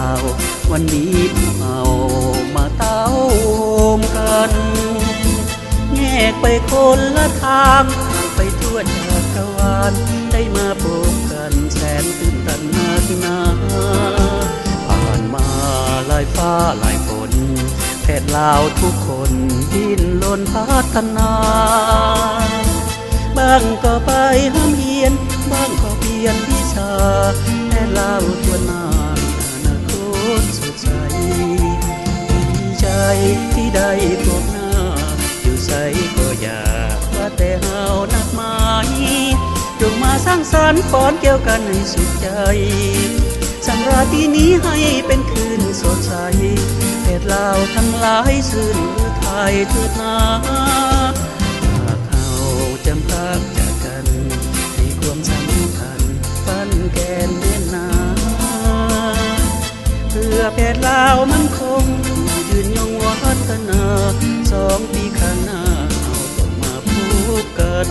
າວ ວັນນີ້ພວກເຮົາມາເຕົ້າໂຮມກັນ ແຍກໄປຄົນລະທາງ ໄປທົ່ວຈັກກະວານ ໄດ້ມາພົບກັນແສນຕື່ນຕັນນັກໜາ. ຜ່ານມາຫຼາຍຟ້າຫຼາຍຝົນ ແພດລາວທຸກຄົນດີ້ນລົນພັດທະນາ. ບາງກໍໄປຮ່ຳຮຽນ ບາງກໍປ່ຽນວິຊາ ແພດລາວທົ່ວໜ້າມີອະນາຄົດສົດໃສ. ດີໃຈທີ່ໄດ້ພົບໜ້າ ຢູ່ໃສກໍຢາກ ວ່າແຕ່ເຮົານັດໝາຍ ຈົ່ງມາສ້າງສັນຟ້ອນກ່ຽວກັນໃຫ້ສຸກໃຈ. ສັງລາຕີນີ້ໃຫ້ເປັນຄືນສົດໃສ ແພດລາວທັງຫຼາຍຊື່ນລືໄທເທີດໜາ. ຫາກເຮົາຈຳພາກຈາກກັນ ໃຫ້ຄວາມສຳພັນຟັນແກ່ນແໜ້ນໜາ. ເພື່ອແພດລາວໝັ້ນຄົງ ຍືນຍົງວັດທະນາ ສອງປີຂ້າງໜ້າເຮົາຕ້ອງມາພົບກັນ.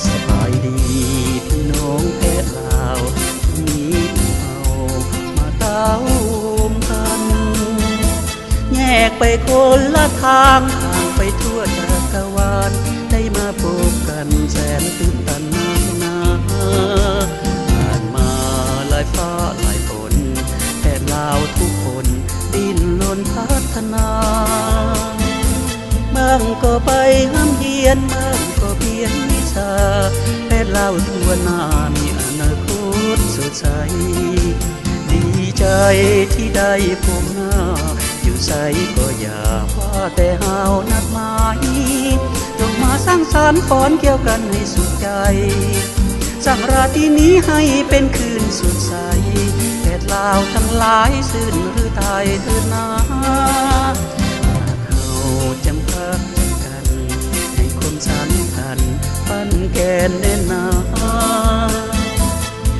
ສະບາຍດີພີ່ນ້ອງແພດລາວ ມື້ນີ້ພວກເຮົາມາເຕົ້າໂຮມກັນ ແຍກໄປຄົນລະທາງ ທາງໄປທົ່ວຈັກກະວານ ໄດ້ມາພົບກັນແສນຕື່ນຕັນນັກໜາ. ຜ່ານມາຫຼາຍຟ້າຫຼາຍຝົນ ແພດລາວທຸກຄົນດີ້ນລົນພັດທະນາ. ບາງກໍໄປຮ່ຳຮຽນ ບາງກໍປ່ຽນວິຊາ ແພດລາວທົ່ວໜ້າມີອະນາຄົດສົດໃສ. ດີໃຈທີ່ໄດ້ພົບໜ້າ ຢູ່ໃສກໍຢ່າ ວ່າແຕ່ເຮົານັດໝາຍ ຈົ່ງມາສ້າງສັນຟ້ອນກ່ຽວກັນໃຫ້ສຸກໃຈ. ສັງລາຕີນີ້ໃຫ້ເປັນຄືນສົດໃສ ແພດລາວທັງຫຼາຍຊື່ນລືໄທເທີດໜາ. ຫາກເຮົາຈຳພາກຈາກກັນ ໃຫ້ຄວາມສຳພັນຟັນແກ່ນແໜ້ນໜາ.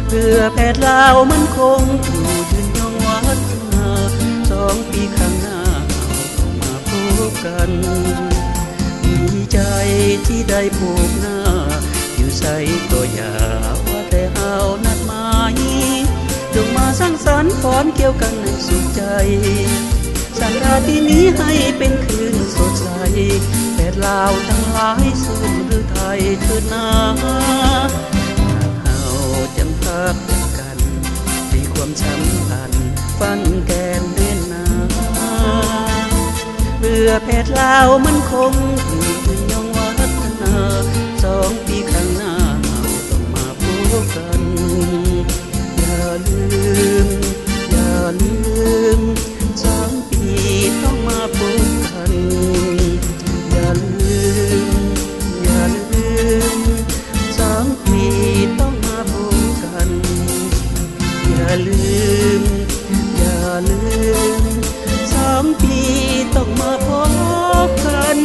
ເພື່ອແພດລາວໝັ້ນຄົງ ຍືນຍົງວັດທະນາ ສອງປີຂ້າງໜ້າເຮົາຕ້ອງມາພົບກັນ. ດີໃຈທີ່ໄດ້ພົບໜ້າ ຢູ່ໃສກໍຢ່າ ວ່າແຕ່ເຮົານັດໝາຍ ຈົ່ງມາສັງສັນຟ້ອນກ່ຽວກັນໃຫ້ສຸກໃຈ. ສັງລາຕີນີ້ໃຫ້ເປັນຄືນສົດໃສ ແພດລາວທັງຫຼາຍຊື່ນລືໄທເທີດໜາ. ຫາກເຮົາຈຳພາກຈາກກັນ ໃຫ້ຄວາມສຳພັນຟັນແກ່ນແໜ້ນໜາ. ເພື່ອແພດລາວໝັ້ນຄົງ ຍືນຍົງວັດທະນາ ສອງປີຂ້າງໜ້າເຮົາຕ້ອງມາພົບກັນ. ຢ່າລືມ ຢ່າລືມ ສອງປີຕ້ອງມາພົບກັນ. ຢ່າລືມ ຢ່າລືມ ສອງປີຕ້ອງມາພົບກັນ. ຢ່າລືມ ຢ່າລືມ ສອງປີຕ້ອງມາພົບກັນ.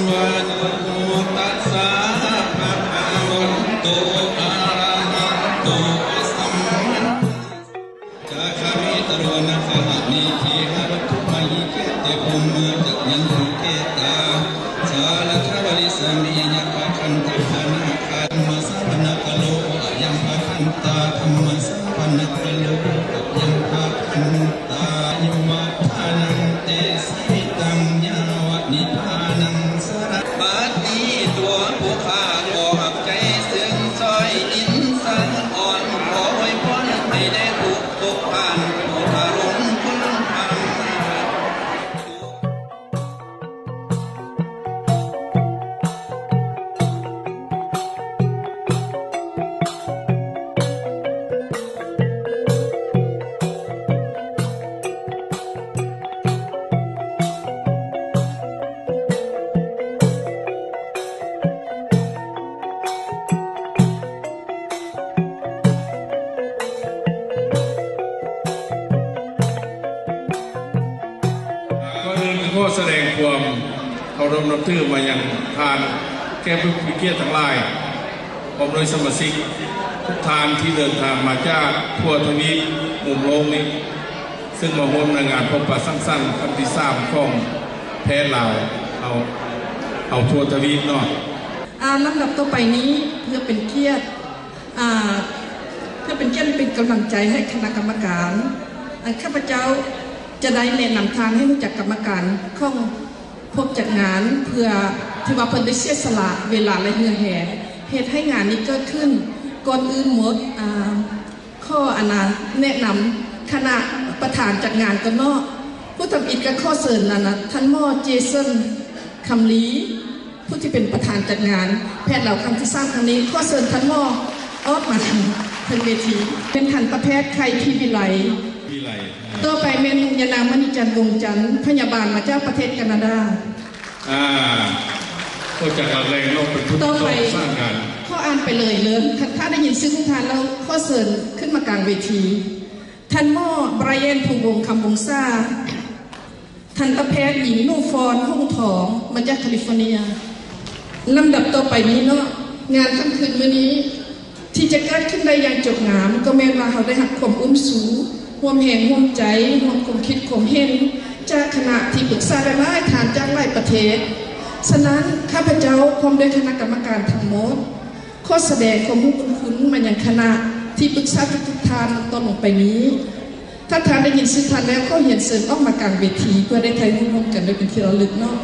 ວະ ນະໂມ ຕັດສະ ພະຄະວະໂຕ ອະຣະຫະໂຕ ສຳມາ ຈາຄາມິຕະໂລ ນະຄະຫະເມທີ ຫະວັດຖຸມະຫິ ເຄເຕ ພູມມາ ຈະຍັນຕຸ ເຄຕາ ສາລະທະວະລິສາມິ ຍະຄະຄັນທະ ທະນາຄາ ມະສະວະນະກະໂລ ອະຍັງພະຄັນຕາ ທຳມະສະວະນະກະໂລ ອະຍັງພະຄັນຕາ ອາຍຸວັດທະນັງ ເຕ ຊີວິຕັງ ຍາວະ ນິບພານັງ ສະລະ ບັດນີ້ຕົວຜູ້ຂ້າກໍຮັກໃຈເຊິ່ງຊ່ອຍ ຍິນສັງອອນ ຂໍອວຍພອນໃຫ້ໄດ້ທຸກທຸກທ່ານ ຜູ້ທະລຸນຄຸນທຳ ກ່ອນອື່ນຂໍສະແດງຄວາມເຄົາລົບນັບຖືມາຍັງທ່ານແຂກຜູ້ມີກຽດທັງຫຼາຍ ພ້ອມດ້ວຍສະມາຊິກທຸກທ່ານທີ່ເດີນທາງມາຈາກທົ່ວທະວີບມຸມໂລກນີ້ ເຊິ່ງມາຮ່ວມໃນງານພົບປະສັງສັນຄັ້ງທີສາມຂອງແພດລາວເຮົາ ເຮົາທົ່ວທະວີບເນາະ. ອາ ລຳດັບຕໍ່ໄປນີ້ ເພື່ອເປັນກຽດ ອາ ເພື່ອເປັນກຽດ ແລະ ເປັນກຳລັງໃຈໃຫ້ຄະນະກຳມະການ ອາ ຂ້າພະເຈົ້າຈະໄດ້ແນະນຳທ່ານໃຫ້ຮູ້ຈັກກຳມະການຂອງພວກຈັດງານ ເພື່ອທີ່ວ່າເພິ່ນໄດ້ເສຍສະຫຼະເວລາ ແລະ ເຫື່ອແຮງ ເຮັດໃຫ້ງານນີ້ເກີດຂຶ້ນ. ກ່ອນອື່ນໝົດ ອາ ຂໍ ອັນນາ ແນະນຳຄະນະປະທານຈັດງານກ່ອນເນາະ. ຜູ້ທຳອິດກໍຂໍເຊີນ ອັນນາ ທ່ານໝໍ ເຈເຊິນ ຄຳລີ ຜູ້ທີ່ເປັນປະທານຈັດງານແພດລາວຄັ້ງທີສາມຄັ້ງນີ້. ຂໍເຊີນທ່ານໝໍອອກມາທາງເທິງເວທີ. ເປັນທັນຕະແພດ ໄຄ ທີ ວິໄລ. ວິໄລ. ຕໍ່ໄປແມ່ນຍານາງ ມະນີຈັນ ວົງຈັນ ພະຍາບານມາຈາກປະເທດການາດາ. ອາ ຮູ້ຈັກລັກແລງເນາະ ເປັນຜູ້ຕິດຕໍ່ປະສານງານ. ຂໍອ່ານໄປເລີຍເລີຍ ຖ້າ ຖ້າໄດ້ຍິນຊື່ຂອງທ່ານແລ້ວ ຂໍເຊີນຂຶ້ນມາກາງເວທີ. ທ່ານໝໍ ໄບຣແອນ ພົງວົງ ຄຳວົງສາ, ທັນຕະແພດຍິງ ໜູຟອນ ຫົງທອງ ມາຈາກຄາລິຟໍເນຍ. ລຳດັບຕໍ່ໄປນີ້ເນາະ ງານຄ່ຳຄືນມື້ນີ້ ທີ່ຈະເກີດຂຶ້ນໄດ້ຢ່າງຈົບງາມ ກໍແມ່ນວ່າເຮົາໄດ້ຮັບຄວາມອຸ້ມຊູ ຮ່ວມແຮງຮ່ວມໃຈ ຮ່ວມຄວາມຄິດຄວາມເຫັນ ຈາກຄະນະທີ່ປຶກສາຫຼາຍໆທ່ານຈາກຫຼາຍປະເທດ. ສະນັ້ນ ຂ້າພະເຈົ້າພ້ອມດ້ວຍຄະນະກຳມະການທັງໝົດ ຂໍສະແດງຄວາມຮູ້ບຸນຄຸນມາຍັງຄະນະທີ່ປຶກສາທຸກໆທ່ານຕໍ່ລົງໄປນີ້. ຖ້າທ່ານໄດ້ຍິນຊື່ທ່ານແລ້ວ ຂໍຮຽນເຊີນອອກມາກາງເວທີ ເພື່ອໄດ້ຖ່າຍຮູບຮ່ວມກັນໄວ້ເປັນທີ່ລະລຶກເນາະ.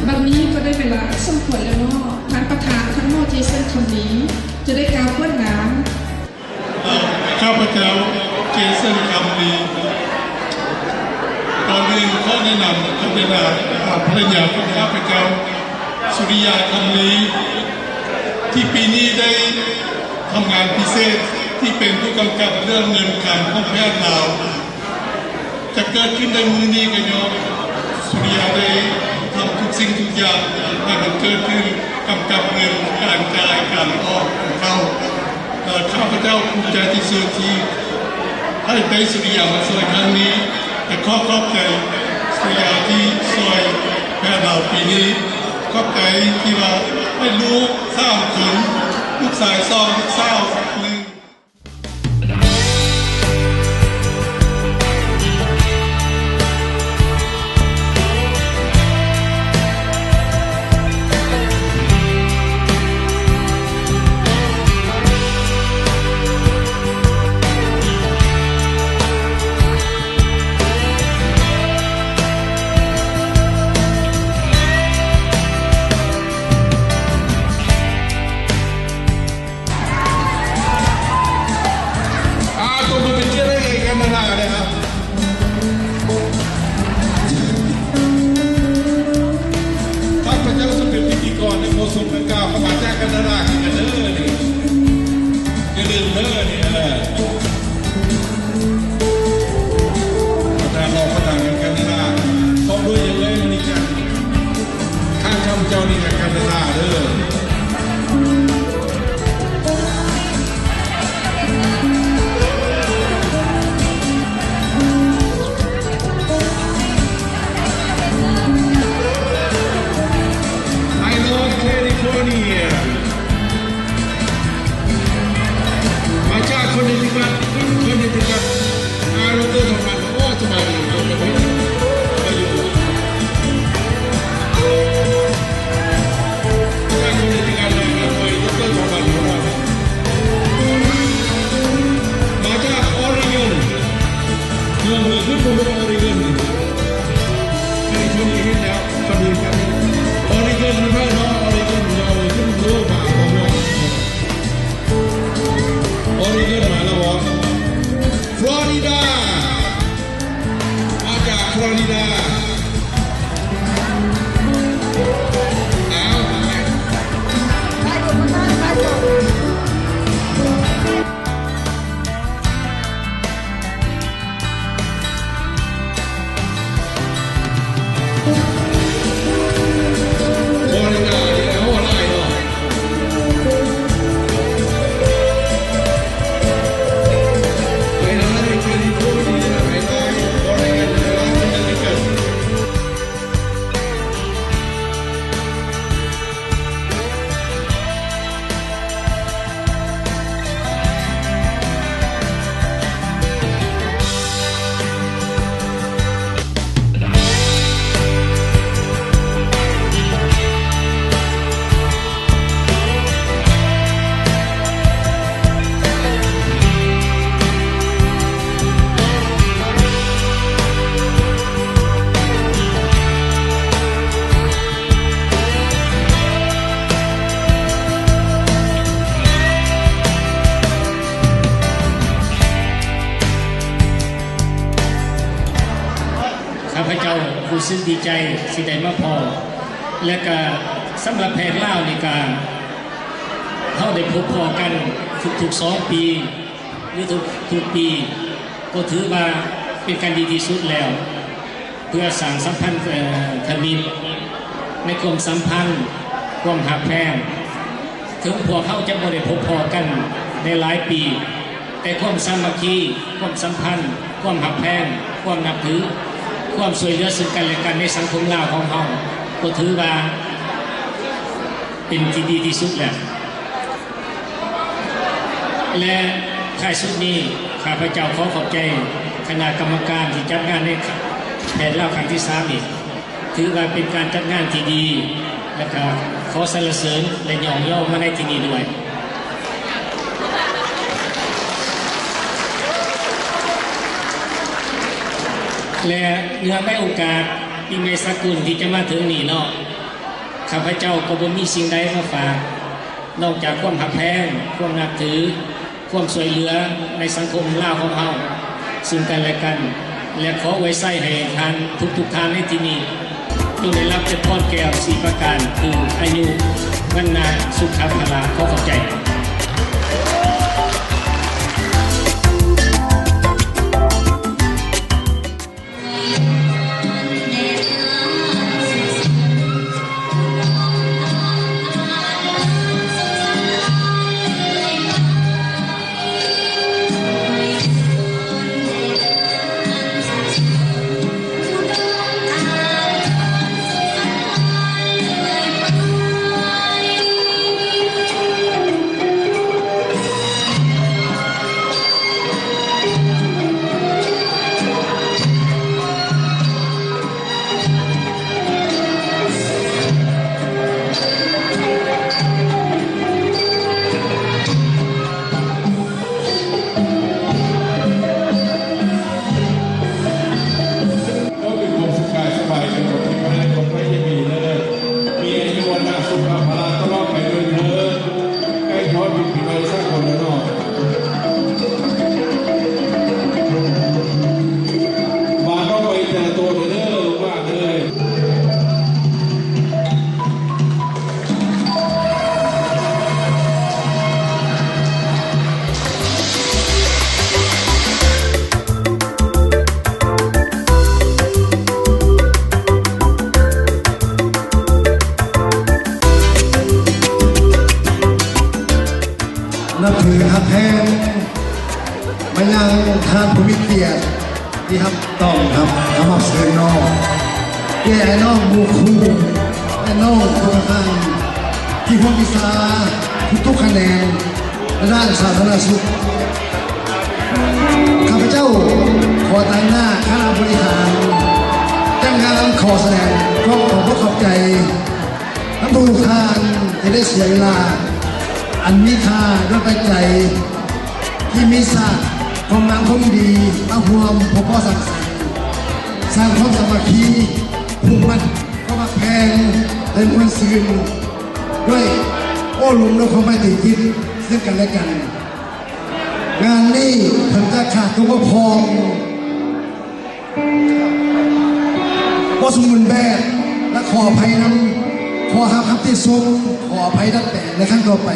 ບັດນີ້ກໍໄດ້ເວລາອັນສົມຄວນແລ້ວເນາະ ທ່ານປະທານ ທ່ານໝໍ ເຈເຊິນ ຄຳລີ ຈະໄດ້ກ່າວຂວນນາມ. ຂ້າພະເຈົ້າ ເຈເຊິນ ຄຳລີ ກ່ອນອື່ນຂໍແນະນຳພັນລະຍາ ອາ ພັນລະຍາຂອງຂ້າພະເຈົ້າ ສຸລິຍາ ຄຳລີ ທີ່ປີນີ້ໄດ້ທຳງານພິເສດ ທີ່ເປັນຜູ້ກຳກັບເລື່ອງເງິນຄຳຂອງແພດລາວ. ຈະເກີດຂຶ້ນໃນມື້ນີ້ກໍຍ້ອນສຸລິຍາໄດ້ທຳທຸກສິ່ງທຸກຢ່າງໃຫ້ມັນເກີດຂຶ້ນ ກຳກັບເງິນ ການຈ່າຍ ການອອກ ການເຂົ້າ. ເອີ ຂ້າພະເຈົ້າພູມໃຈທີ່ສຸດທີ່ໄດ້ ໄດ້ສຸລິຍາມາຊ່ວຍຄັ້ງນີ້ ແລະ ຂໍຂອບໃຈສຸລິຍາທີ່ຊ່ວຍແພດລາວປີນີ້. ຂອບໃຈທີ່ວ່າໃຫ້ລູກສາມຄົນ ລູກຊາຍສອງ ລູກສາວໜຶ່ງ. ກັນຊາເດີ. I love California. ມາຈາກຄົນເນທິຄັດ ຄົນເນທິຄັດ ອາ ດອກເຕີ ທອງພັນ ໂອ້ ສະບາຍດີ ມາຢູ່ ມາຈາກຄົນເນທິຄັດ ມາຈາກ ດອກເຕີ ທອງພັນ ຂອງເຮົາ ມາຈາກ Oregon ເມືອງ ເມືອງຂຶ້ນພູ Oregon ເຄີຍຊົມເຫັນແລ້ວ ຄຳນີ້ Oregon ເນາະ Oregon ເຮົາຂຶ້ນພູ ມາ Oregon ມາແລ້ວບໍ? ຟລໍຣິດາ ມາຈາກຟລໍຣິດາ ອ້າວ ຂ້າພະເຈົ້າຮູ້ສຶກດີໃຈທີ່ໄດ້ມາພໍ້ ແລະກະສຳລັບແພກລາວນີ້ກະ ເຮົາໄດ້ພົບພໍ້ກັນທຸກໆສອງປີ ຫຼືທຸກໆປີ ກໍຖືວ່າເປັນການດີທີ່ສຸດແລ້ວ ເພື່ອສ້າງສຳພັນ ເອີ ທຳອິດໃນຄວາມສຳພັນ ຄວາມຮັກແພງ. ເຖິງພວກເຮົາຈະບໍ່ໄດ້ພົບພໍ້ກັນໃນຫຼາຍປີ, ແຕ່ຄວາມສາມັກຄີ, ຄວາມສຳພັນ, ຄວາມຮັກແພງ, ຄວາມນັບຖື, ຄວາມຊ່ວຍເຫຼືອເຊິ່ງກັນແລະກັນໃນສັງຄົມລາວຂອງເຮົາ ກໍຖືວ່າເປັນທີ່ດີທີ່ສຸດແລ້ວ. ແລະ ທ້າຍສຸດນີ້ ຂ້າພະເຈົ້າຂໍຂອບໃຈຄະນະກຳມະການທີ່ຈັດງານໃນແຜນລາວຄັ້ງທີສາມນີ້ ຖືວ່າເປັນການຈັດງານທີ່ດີ ແລະ ກໍຂໍສັນລະເສີນ ແລະ ຍ້ອງຍໍມາໃນທີ່ນີ້ດ້ວຍ. ແລະ ເນື່ອງໃນໂອກາດປີໃໝ່ສາກົນທີ່ຈະມາເຖິງນີ້ເນາະ, ຂ້າພະເຈົ້າກໍບໍ່ມີສິ່ງໃດມາຝາກ ນອກຈາກຄວາມຮັກແພງ, ຄວາມນັບຖື, ຄວາມຊ່ວຍເຫຼືອໃນສັງຄົມລາວຂອງເຮົາເຊິ່ງກັນແລະກັນ ແລະ ຂໍອວຍໄຊໃຫ້ທ່ານທຸກໆທ່ານໃນທີ່ນີ້ ຈົ່ງໄດ້ຮັບແຕ່ພອນແກ້ວສີ່ປະການ ຄື ອາຍຸ ວັນນະ ສຸຂະ ພະລະ. ຂໍຂອບໃຈ. ນັບຖືຮັກແພງມາຍັງທ່ານຜູ້ມີກຽດທີ່ຮັບຕ້ອນຮັບ ຮັບເຊີນນ້ອງ ແກ່ອ້າຍນ້ອງໝູ່ຄູ່ ແລະ ນ້ອງທຸກທ່ານທີ່ຮວມວິຊາທຸກໆຂະແໜງໃນດ້ານສາທາລະນະສຸກ. ຂ້າພະເຈົ້າຂໍຕາງໜ້າຄະນະບໍລິຫານຈັດງານ ຂໍສະແດງຄວາມຂອບອົກຂອບໃຈ ນຳທຸກໆທ່ານທີ່ໄດ້ເສຍເວລາອັນມີຄ່າດ້ວຍປັດໄຈທີ່ມີສາກຄວາມງາມຄວາມດີ ມາຮ່ວມພົບພໍ້ສັງສັນ ສ້າງຄວາມສາມັກຄີ ຜູກມັດຄວາມຮັກແພງ ແລະ ມ່ວນຊື່ນດ້ວຍໂອ້ລົມ ດ້ວຍຄວາມໄມຕີຈິດເຊິ່ງກັນແລະກັນ. ງານນີ້ເຖິງຈະຂາດຕົກບົກຜ່ອງ ບໍ່ສົມບູນແບບ ແລະ ຂໍອະໄພນຳ ຂໍຮັບຄຳຕິຊົມ ຂໍອະໄພດັດແປງໃນຄັ້ງຕໍ່ໄປ.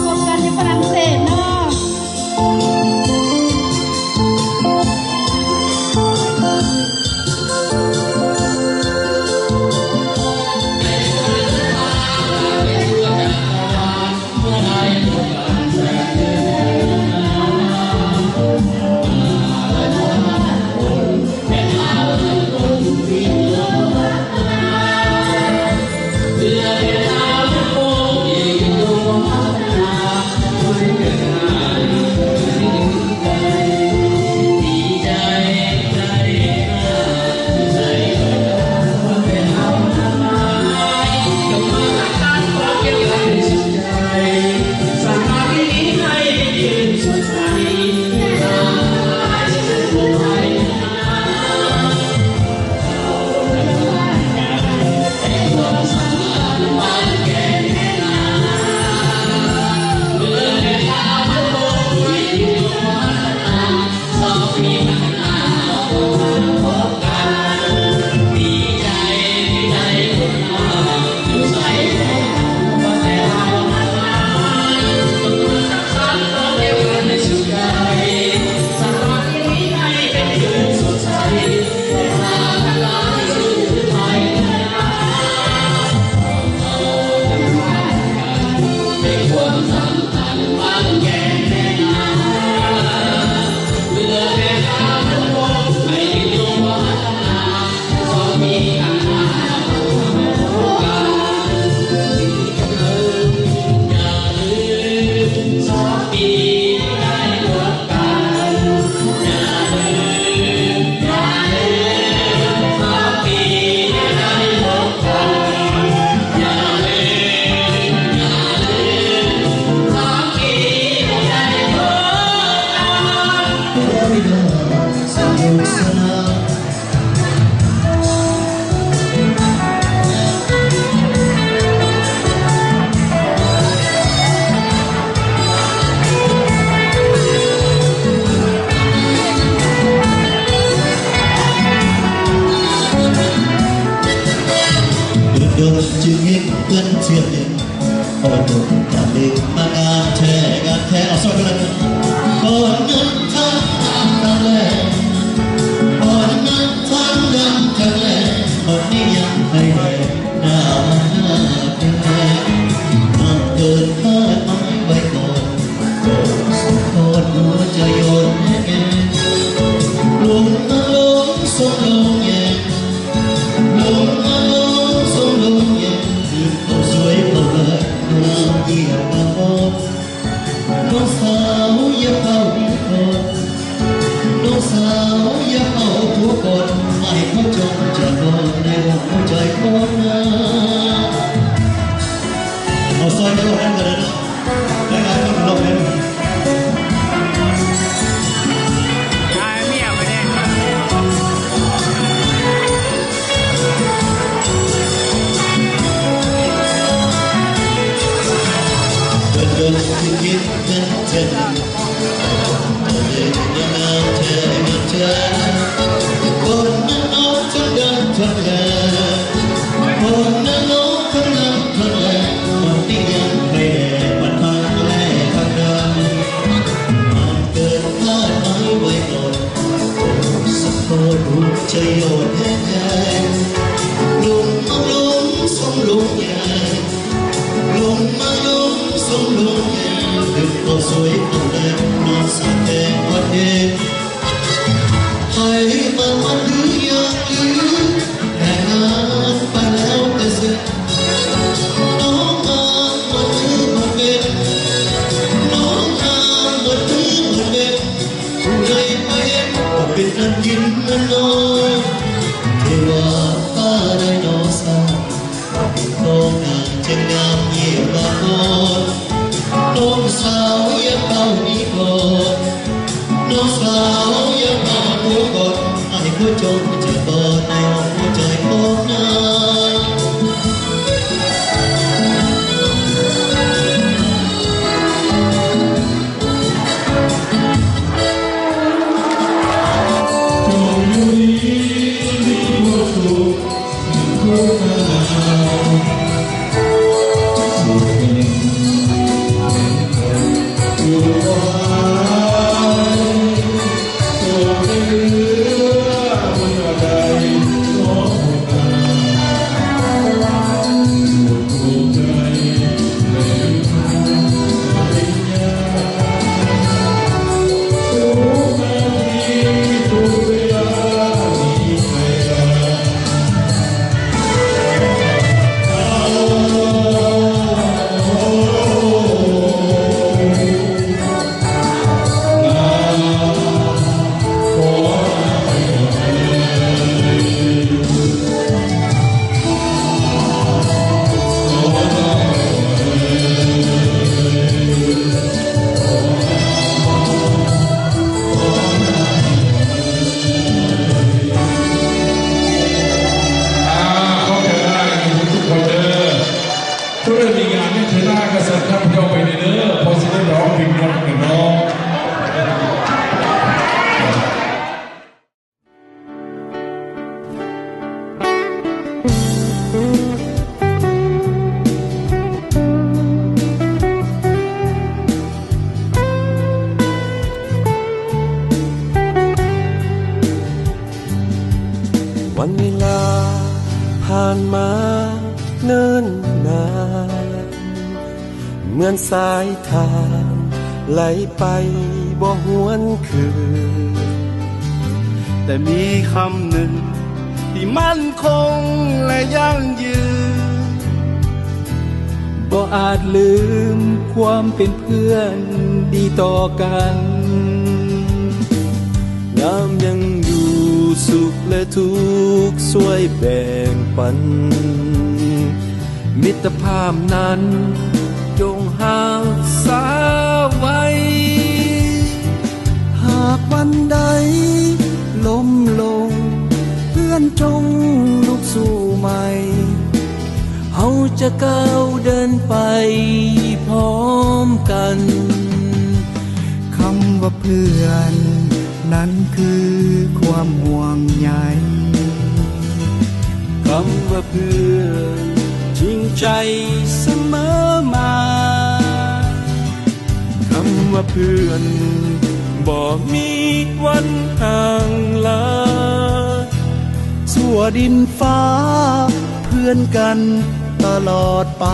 ພົບກັນຢູ່ຝຣັ່ງເສດເນາະ. ດົນໆຈຶ່ງເຫັນເພື່ອນເທື່ອໜຶ່ງ ໂອ້ ດົນຕາເລັກມາງາມແທ້ ງາມແທ້ ເອົາຊອກກັນລະກັນ ບໍ່ເງິນທາງງາມທາງແລ ບໍ່ເງິນທາງງາມທາງແລ ບໍ່ມີຫຍັງໃຫ້ແລ ໜ້າມັນໜ້າແທ້ ມັກເກີນຄາດໝາຍໄວ້ກ່ອນ ບໍ່ສົມພອນຫົວໃຈອ່ອນແອ ຫຼົງມາຫຼົງສົມຫຼົງແຍ ຫຼົງມາຫຼົງສົມຫຼົງແຍ ຄືເຂົາສວຍເຂົາງາມ ນ້ອງຢ່າມາບອກ ນ້ອງສາວຢ່າເຝົ້າ ເກີດຂຶ້ນເຮັດກັນຈັງ ເລີຍຍາມງາມແທ້ງາມໃຈ ບໍ່ນະນ້ອງທັງດຳທັງແລ ບໍ່ນະນ້ອງທັງດຳທັງແລ ມັນຕິຍັງໃຜແດ່ ມັນທັງແລທັງດຳ ມັນເກີດພາດໄມ້ໄວ້ກ່ອນ ສົງສານຫົວໃຈຢອດແຮງ ລົງມາລົງສົງລົງໃຫຍ່ ລົງມາລົງສົງລົງແຮງ ດຶງເອົາສວຍເອົາແດງ ມາສາແດງວັນເດ ໃຜມາມັນຫຼືຢ່າງຫຼື ແຕ່ງານໄປແລ້ວແຕ່ເສຍ ນ້ອງງາມໝົດມື້ໝົດເວັນ ນ້ອງງາມໝົດມື້ໝົດເວັນ ຜູ້ໃດມາເຫັນກໍເປັນອັນຍິນນະນ້ອງ ເທວາຟ້າໄດ້ນອສາ ນ້ອງນາງຈັ່ງງາມເຫຍບາກອນ ນ້ອງສາວຢ່າເປົ່າໜີກ່ອນ ນ້ອງສາວຢ່າເປົ່າຫົວກ່ອນ ອ້າຍຫົວຈົງຈະບອດໃນອ້ອມຫົວໃຈຂອງນາງ. ອ່າ ຂອບໃຈຫຼາຍໆ ທຸກໆຄົນເດີ. ຜູ້ໃດມີງານໃນເທື່ອໜ້າກໍເຊີນຂ້າພະເຈົ້າໄປແດ່ເດີ ເພາະຊິໄດ້ໄປຮ້ອງເພງນຳກັນເນາະ. ວັນເວລາຜ່ານມາເນີນນານ ເໝືອນສາຍທາງໄຫຼໄປບໍ່ຫວນຄືນ, ແຕ່ມີຄຳໜຶ່ງທີ່ໝັ້ນຄົງແລະຢັ້ງຢືນ, ບໍ່ອາດລືມຄວາມເປັນເພື່ອນດີຕໍ່ກັນ. ຍາມຍັງຢູ່ສຸກແລະທຸກຊ່ວຍແບ່ງປັນ, ມິດຕະພາບນັ້ນຈົ່ງຮັກສາໄວ້. ຫາກວັນໃດລົ້ມລົງ, ເພື່ອນຈົ່ງລຸກສູ້ໃໝ່, ເຮົາຈະກ້າວເດີນໄປພ້ອມກັນ. ຄຳວ່າເພື່ອນ ນັ້ນຄືຄວາມຫ່ວງໃຍ. ຄຳວ່າເພື່ອນຈິງໃຈສະເໝີມາ, ຄຳວ່າເພື່ອນບໍ່ມີວັນຫ່າງລາ. ຊົ່ວດິນຟ້າເພື່ອນກັນຕະຫຼອດໄປ.